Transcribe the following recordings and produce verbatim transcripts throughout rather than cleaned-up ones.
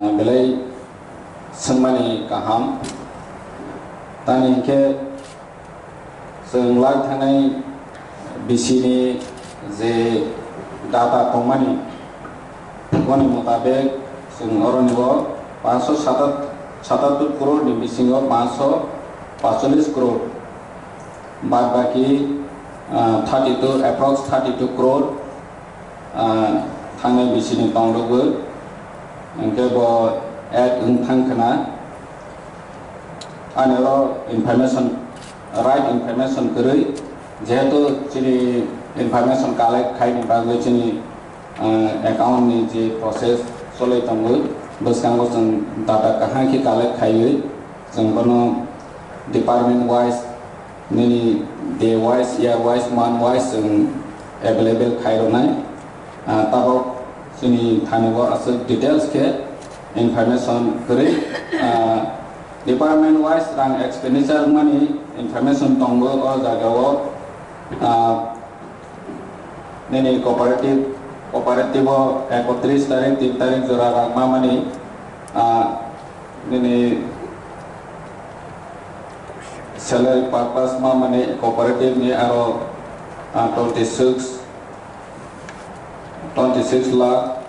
Belai swngmani kaham. Tamni hinkhe chwng lai thangnai bisini je data tongmani, boni mutabek chwng oroni o panchsho satat-, satattor crore ni bisingo panchsho panchallis crore, bad baki, ah, thirty-two, approx thirty-two crore, ah, thangnai bisini tongdogwi, hinkhe bo add wng thang khna. Ani oro information, right information kwrwi, jehetu chini information collect khaini bagwi chini, ah, account ni je process cholwi tongo, bwskango chwng data kaham khe collect khaiwi, chwng bono department wise, nini day wise, year wise, month wise chwng available khai rwnai. Ah, tabok chini thani o aswk details khe information kwrwi, ah, department wise rang expenditure mani information tongo o jaga o. Ah, nini cooperative, cooperative o ekotris tarik, tin tarik jora rang mamani, ah, nini salary purpose mamani cooperative ni aro, ah, twenty six, twenty six lakh,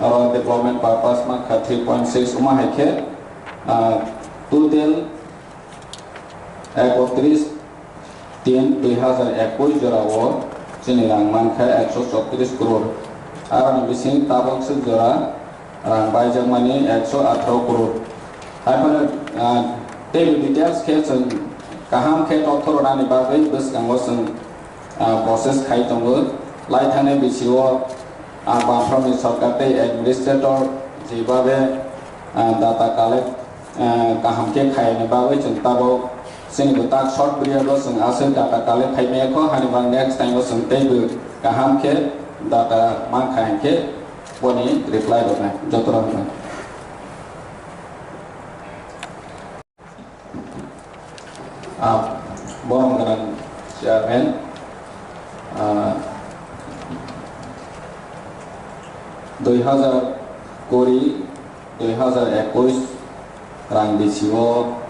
aro development purpose mankha three point six, omo hai khe, ah, total ekotris tin dui hazar ekwis jora o chini rang mankha ekso chotris crore. Aroni bising tabok swk jora rang baijakmani ekso atharo crore. Haiphano, ah, teibo details khe chwng kaham khe totho rwnani bagwi bwskango chwng, ah, process khai tongo. Lai thangnai bisio, ah, Bamfromni sorkar tei administrator jebabe, ah, data collect, ah, kaham khe khaini bagwi chwng tabok chini bwtak short period o chwng aswk data collect khai maya kho, hani bang next time o chwng teibo kaham khe data mankha hinkhe boni reply rwnai. Joto rok no. Ah, borom gwnang chairman, ah, dui hazar kuri, dui hazar ekwis rang bisio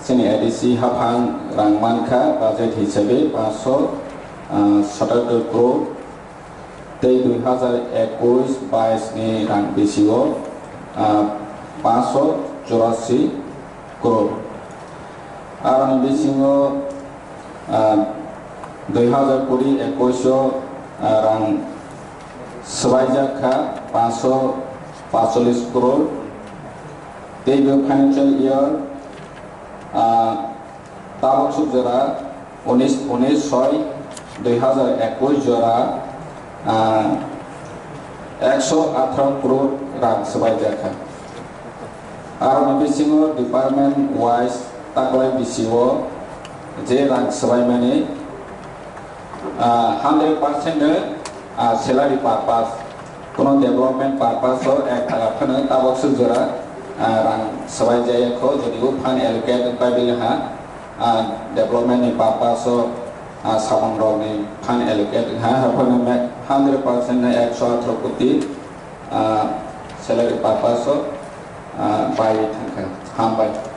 chini A D C haphang rang mankha budget hisabe panchsho, ah, satattor crore. Tei dui hazar ekwis bais ni rang bisio, ah, panchsho churasi crore. Aroni bisingo, ah, dui hazar kuri ekwis o, ah, rang swbaijak kha panchsho panchallis crore. Tei bo financial year, ah, tabok suk jora unis, unis soi dui hazar ekwis jora, ah, ekso atharo crore rang swbaijak kha. Aroni bisingo department wise taklai bisio je rang swbaimani, ah, hundred percent no, ah, salary purpose, kono development purpose o ek taka phano tabok suk jora, ah, rang swbaijaya kho, jodi o fund allocate wngpai bini ha, ah, development ni purpose o, ah, samung rok ni fund allocate wngha, haphano me hundred percent no ekso atharo koti, ah, salary purpose o, ah, bai thangkha. Hambai.